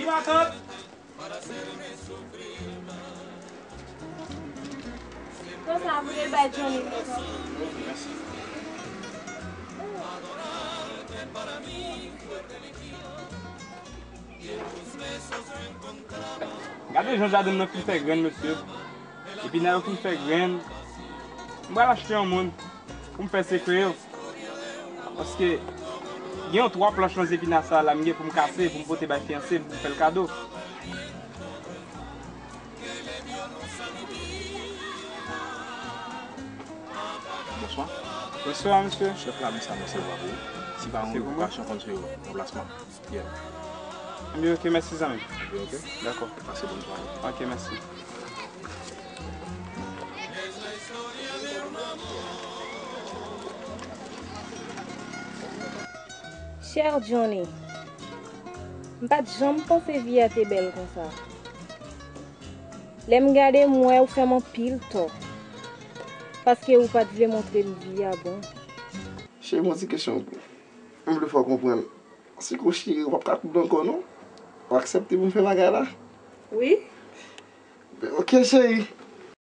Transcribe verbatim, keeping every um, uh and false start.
Li matant. Konsa, voye bay Johnny. Gade jan jaden nan fin fè grenn, mesye. Epi nan yo fin fè grenn. M pral achte yon moun pou m fè sekre yo. Paske gen yon twa planch nan zepina sa la m gen pou m kase, pou m pote bay fiyanse m, pou m fè l kado. Bonswa. Bonswa, mesye. Chèf la, mwen sa mwen se vwa pou ou. Si pa yon okipasyon konn se yon ranplasman. Yeah. Ebyen, ok, mèsi, zanmi. Ebyen, ok. Dakò. Pase bòn sware. Ok, mèsi. Chè Johnny, m pa t janm panse vi a te bèl konsa. Lè m gade m wè ou fè m anpil tò, paske ou pa t vle montre m vi a bon. Cheri, m yon ti kesyon pou ou. M vle fè w konprann. Si kou chire, w p ap ka koud ankò, non. W aksepte pou m fè bagay la? Wi. Ben, ok, cheri.